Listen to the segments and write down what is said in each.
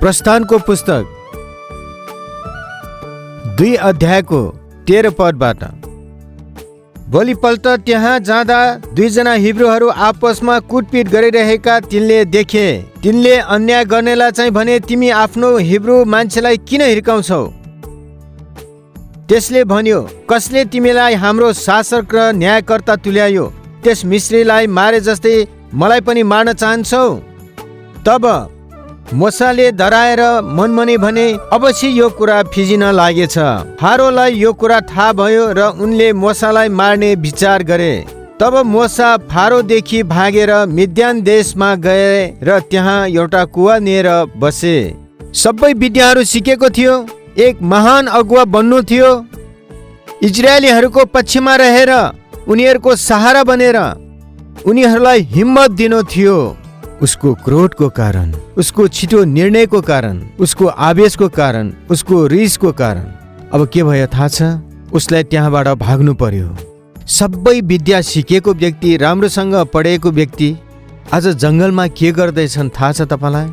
प्रस्थानको पुस्तक 2 अध्यायको 13 पदबाट, भोलिपल्ट त्यहाँ जाँदा 2 जना हिब्रूहरू आपसमा कुटपिट गरिरहेका तिनले देखे। तिनले अन्याय गर्नेलाई चाहिँ भने, तिमी आफ्नो हिब्रू मान्छेलाई किन हिर्काउँछौ? त्यसले भन्यो, कसले तिमीलाई हाम्रो शासक र न्यायकर्ता तुल्यायो? त्यस मिश्रीलाई मारे जस्तै मलाई पनि मार्न चाहन्छौ? तब मोसाले डराएर मनमनै भने, अवश्य यो कुरा फिजिन लागेछ। फारोलाई यो कुरा थाहा भयो र उनले मोसालाई मार्ने विचार गरे। तब मोसा फारोदेखि भागेर मिद्यान देशमा गए र त्यहाँ एउटा कुवा लिएर बसे। सबै विद्याहरू सिकेको थियो, एक महान अगुवा बन्नु थियो। इजरायलीहरूको पक्षमा रहेर उनीहरूको सहारा बनेर उनीहरूलाई हिम्मत दिनु थियो। उसको क्रोधको कारण, उसको छिटो निर्णयको कारण, उसको आवेशको कारण, उसको रिसको कारण अब के भयो थाहा छ? उसलाई त्यहाँबाट भाग्नु पर्यो। सबै विद्या सिकेको व्यक्ति, राम्रोसँग पढेको व्यक्ति आज जङ्गलमा के गर्दैछन् थाहा छ तपाईँलाई?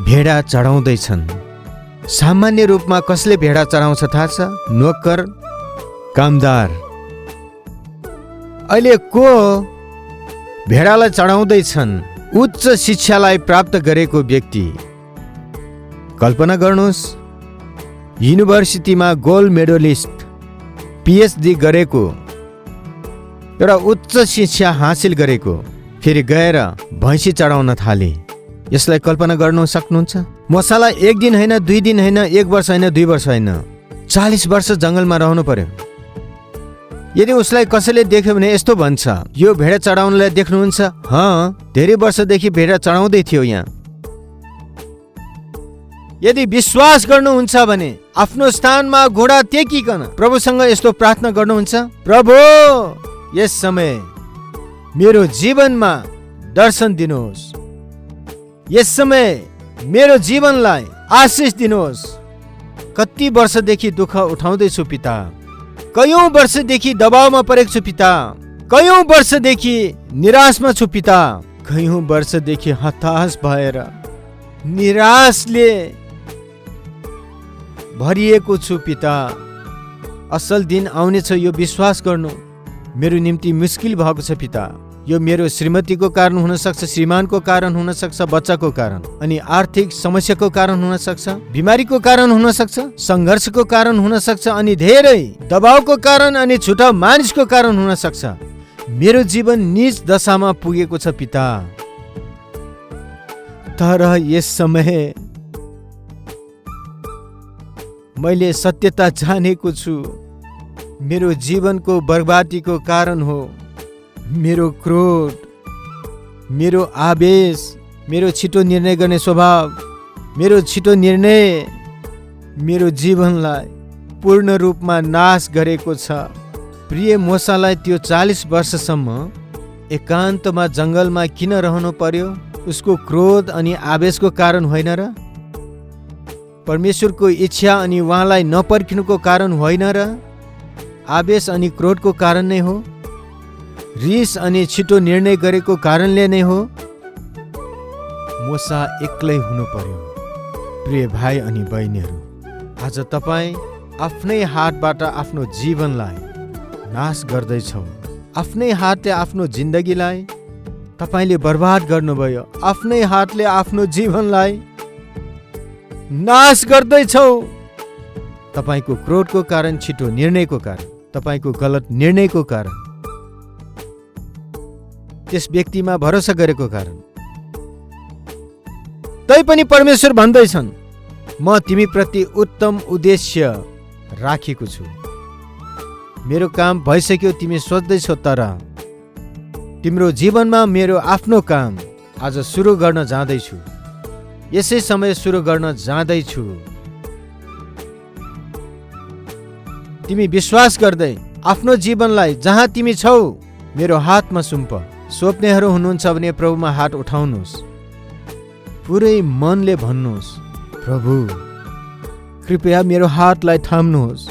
भेडा चढाउँदैछन्। सामान्य रूपमा कसले भेडा चढाउँछ थाहा छ? नोकर, कामदार। अहिले को भेडालाई चढाउँदैछन्? उच्च शिक्षालाई प्राप्त गरेको व्यक्ति। कल्पना गर्नुहोस्, युनिभर्सिटीमा गोल्ड मेडलिस्ट, पिएचडी गरेको, एउटा उच्च शिक्षा हासिल गरेको, फेरि गएर भैँसी चढाउन थाले। यसलाई कल्पना गर्नु सक्नुहुन्छ? मोसालाई 1 दिन होइन, 2 दिन होइन, 1 वर्ष होइन, 2 वर्ष होइन, 40 वर्ष जङ्गलमा रहनु पर्यो। यदि उसलाई कसैले देख्यो भने यस्तो भन्छ, यो भेडा चढाउनलाई देख्नुहुन्छ? धेरै वर्षदेखि भेडा चढाउँदै थियो यहाँ। यदि विश्वास गर्नुहुन्छ भने आफ्नो स्थानमा घोडा टेकिकन प्रभुसँग यस्तो प्रार्थना गर्नुहुन्छ, प्रभु यस समय मेरो जीवनमा दर्शन दिनुहोस्, यस समय मेरो जीवनलाई आशिष दिनुहोस्। कति वर्षदेखि दुःख उठाउँदैछु पिता, कयौं वर्षदेखि दबावमा परेको छु पिता, कयौं वर्षदेखि निराशमा छु पिता, कयौं वर्षदेखि हताश भएर निराशले भरिएको छु पिता। असल दिन आउनेछ यो विश्वास गर्नु मेरो निम्ति मुस्किल भएको छ पिता। यो मेरो श्रीमतीको कारण हुन सक्छ, श्रीमानको कारण हुन सक्छ, बच्चाको कारण, अनि आर्थिक समस्याको कारण हुन सक्छ, बिमारीको कारण हुन सक्छ, सङ्घर्षको कारण हुन सक्छ, अनि धेरै दबावको कारण अनि छुटा मानिसको कारण हुन सक्छ। मेरो जीवन नीच दशामा पुगेको छ पिता। तर यस समय मैले सत्यता जानेको छु, मेरो जीवनको बर्बादीको कारण हो मेरो क्रोध, मेरो आवेश, मेरो छिटो निर्णय गर्ने स्वभाव, मेरो छिटो निर्णय मेरो जीवनलाई पूर्ण रूपमा नाश गरेको छ। प्रिय मोसालाई त्यो 40 वर्षसम्म एकान्तमा जङ्गलमा किन रहनु पर्यो? उसको क्रोध अनि आवेशको कारण होइन र? परमेश्वरको इच्छा अनि उहाँलाई नपर्खिनुको कारण होइन र? आवेश अनि क्रोधको कारण नै हो? रिस अनि छिटो निर्णय गरेको कारणले नै हो? मोसा एक्लै हुनु पर्यो। प्रिय भाइ अनि बहिनीहरू, आज तपाईँ आफ्नै हातबाट आफ्नो जीवनलाई नाश गर्दैछौ। आफ्नै हातले आफ्नो जिन्दगीलाई तपाईँले बर्बाद गर्नुभयो। आफ्नै हातले आफ्नो जीवनलाई नाश गर्दैछौ। तपाईँको क्रोधको कारण, छिटो निर्णयको कारण, तपाईँको गलत निर्णयको कारण, त्यस व्यक्तिमा भरोसा गरेको कारण। तैपनि परमेश्वर भन्दैछन्, म तिमी प्रति उत्तम उद्देश्य राखेको छु। मेरो काम भइसक्यो तिमी सोच्दैछौ, तर तिम्रो जीवनमा मेरो आफ्नो काम आज सुरु गर्न जाँदैछु। यसै समय सुरु गर्न जाँदैछु। तिमी विश्वास गर्दै आफ्नो जीवनलाई जहाँ तिमी छौ मेरो हातमा सुम्प। स्वप्नेहरू हुनुहुन्छ भने प्रभुमा हात उठाउनुहोस्। पुरै मनले भन्नुहोस्, प्रभु कृपया मेरो हातलाई थाम्नुहोस्,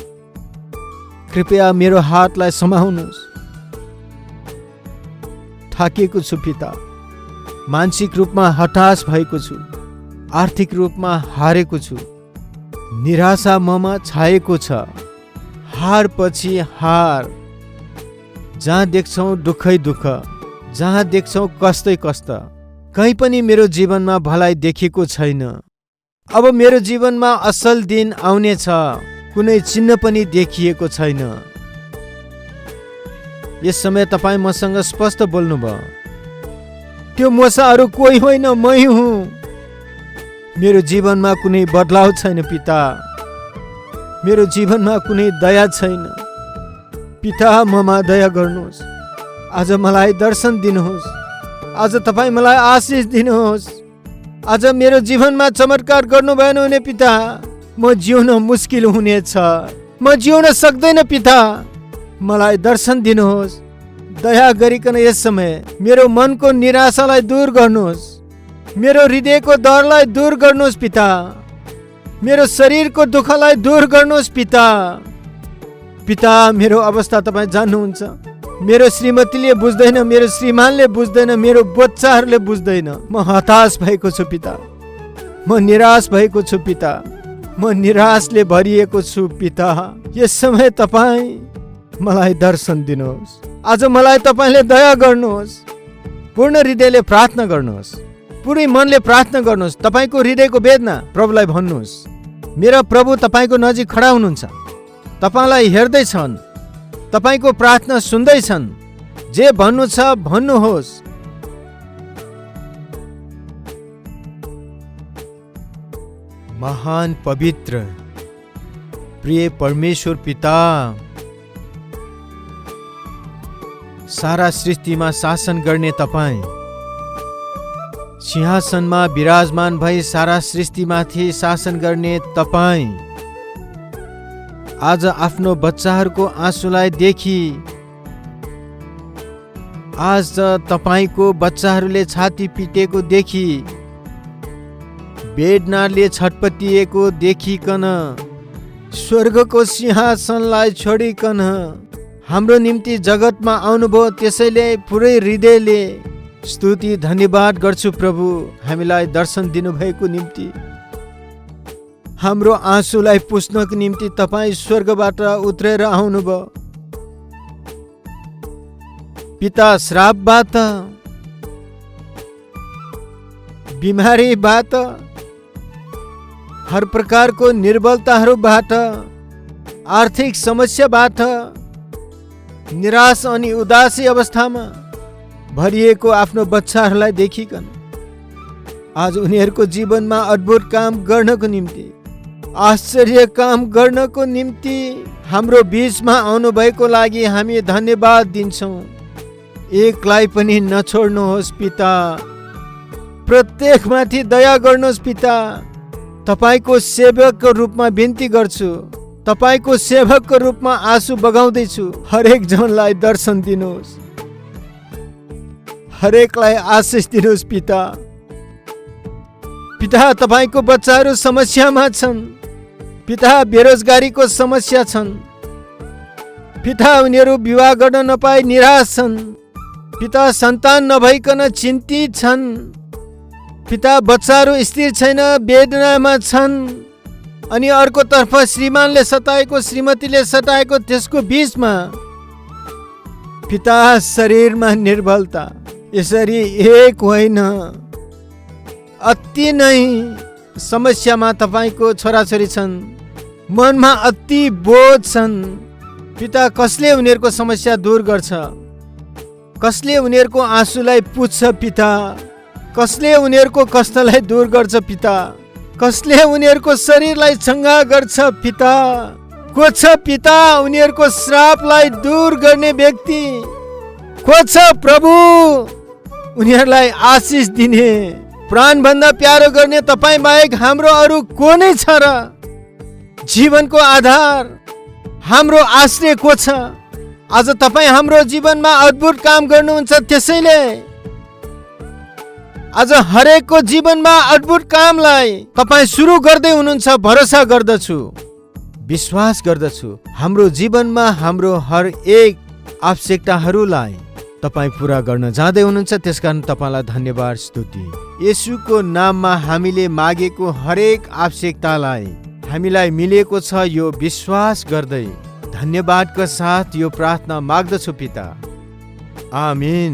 कृपया मेरो हातलाई समाउनुहोस्। थाकेको छु पिता, मानसिक रूपमा हताश भएको छु, आर्थिक रूपमा हारेको छु। निराशा ममा छाएको छ। हार पछि हार। जहाँ देख्छौँ दुःखै दुःख, जहाँ देख्छौँ कस्तै कष्ट। कहीँ पनि मेरो जीवनमा भलाइ देखेको छैन। अब मेरो जीवनमा असल दिन आउनेछ, कुनै चिन्ह पनि देखिएको छैन। यस समय तपाईँ मसँग स्पष्ट बोल्नुभयो, त्यो मसा अरू कोही होइन, मै हुँ। मेरो जीवनमा कुनै बदलाव छैन पिता। मेरो जीवनमा कुनै दया छैन। पिता, ममा दया गर्नुहोस्। आज मलाई दर्शन दिनुहोस्। आज तपाईँ मलाई आशिष दिनुहोस्। आज मेरो जीवनमा चमत्कार गर्नु भएन भने पिता, म जिउन मुस्किल हुनेछ। म जिउन सक्दैन पिता। मलाई दर्शन दिनुहोस्। दया गरिकन यस समय मेरो मनको निराशालाई दूर गर्नुहोस्। मेरो हृदयको डरलाई दूर गर्नुहोस् पिता। मेरो शरीरको दुःखलाई दूर गर्नुहोस् पिता। पिता, मेरो अवस्था तपाईँ जान्नुहुन्छ। मेरो श्रीमतीले बुझ्दैन, मेरो श्रीमानले बुझ्दैन, मेरो बच्चाहरूले बुझ्दैन। म हताश भएको छु पिता। म निराश भएको छु पिता। म निराशले भरिएको छु पिता। यस समय तपाईँ मलाई दर्शन दिनुहोस्। आज मलाई तपाईँले दया गर्नुहोस्। पूर्ण हृदयले प्रार्थना गर्नुहोस्। पुरै मनले प्रार्थना गर्नुहोस्। तपाईँको हृदयको वेदना प्रभुलाई भन्नुहोस्। मेरा प्रभु तपाईँको नजिक खडा हुनुहुन्छ। तपाईँलाई हेर्दैछन्। तपाईँको प्रार्थना सुन्दैछन्। जे भन्नु छ भन्नुहोस्। महान पवित्र प्रिय परमेश्वर पिता, सारा सृष्टिमा शासन गर्ने तपाईँ, सिंहासनमा विराजमान भई सारा सृष्टिमाथि शासन गर्ने तपाईँ, आज आफ्नो बच्चाहरूको आँसुलाई देखी, आज तपाईँको बच्चाहरूले छाती पिटेको देखी, वेदनाले छटपटिएको देखिकन, स्वर्गको सिंहासनलाई छोडिकन हाम्रो निम्ति जगतमा आउनुभयो। त्यसैले पुरै हृदयले स्तुति धन्यवाद गर्छु प्रभु, हामीलाई दर्शन दिनुभएको निम्ति। हाम्रो आँसुलाई पुस्नको निम्ति तपाईँ स्वर्गबाट उत्रेर आउनुभयो। पिता, श्रापबाट, बिमारीबाट, हर प्रकारको निर्बलताहरूबाट, आर्थिक समस्याबाट, निराश अनि उदासी अवस्थामा भरिएको आफ्नो बच्चाहरूलाई देखिकन आज उनीहरूको जीवनमा अद्भुत काम गर्नको निम्ति, आश्चर्य काम गर्नको निम्ति हाम्रो बीचमा आउनुभएको लागि हामी धन्यवाद दिन्छौँ। एकलाई पनि नछोड्नुहोस् पिता। प्रत्येकमाथि दया गर्नुहोस् पिता। तपाईँको सेवकको रूपमा बिन्ती गर्छु। तपाईँको सेवकको रूपमा आँसु बगाउँदैछु। हरेक जनलाई दर्शन दिनुहोस्। हरेकलाई आशिष दिनुहोस् पिता। पिता, तपाईँको बच्चाहरू समस्यामा छन्। पिता, बेरोजगारीको समस्या छन्। पिता, उनीहरू विवाह गर्न नपाई निराश छन्। पिता, सन्तान नभइकन चिन्तित छन्। पिता, बच्चाहरू स्थिर छैन, वेदनामा छन्। अनि अर्कोतर्फ श्रीमानले सताएको, श्रीमतीले सताएको, त्यसको बीचमा पिता, शरीरमा निर्बलता। यसरी एक होइन, अति नै समस्यामा तपाईँको छोराछोरी छन्। मनमा अति बोझ छन्। पिता, कसले उनीहरूको समस्या दूर गर्छ? कसले उनीहरूको आँसुलाई पुज्छ पिता? कसले उनीहरूको कष्टलाई दूर गर्छ पिता? कसले उनीहरूको शरीरलाई चङ्गा गर्छ पिता? को छ पिता उनीहरूको श्रापलाई दूर गर्ने व्यक्ति? को छ प्रभु उनीहरूलाई आशिष दिने? प्राणभन्दा प्यारो गर्ने तपाईँ बाहेक हाम्रो अरू को नै छ र? जीवनको आधार, हाम्रो आश्रय को छ? आज तपाईँ हाम्रो जीवनमा अद्भुत काम गर्नुहुन्छ। त्यसैले आज हरेकको जीवनमा अद्भुत कामलाई तपाईँ सुरु गर्दै हुनुहुन्छ। भरोसा गर्दछु, विश्वास गर्दछु। हाम्रो जीवनमा हाम्रो हर एक आवश्यकताहरूलाई तपाईँ पुरा गर्न जाँदै हुनुहुन्छ, त्यसकारण तपाईँलाई धन्यवाद स्तुति। येशूको नाममा हामीले मागेको हरेक आवश्यकतालाई हामीलाई मिलेको छ यो विश्वास गर्दै धन्यवादका साथ यो प्रार्थना माग्दछु पिता, आमेन।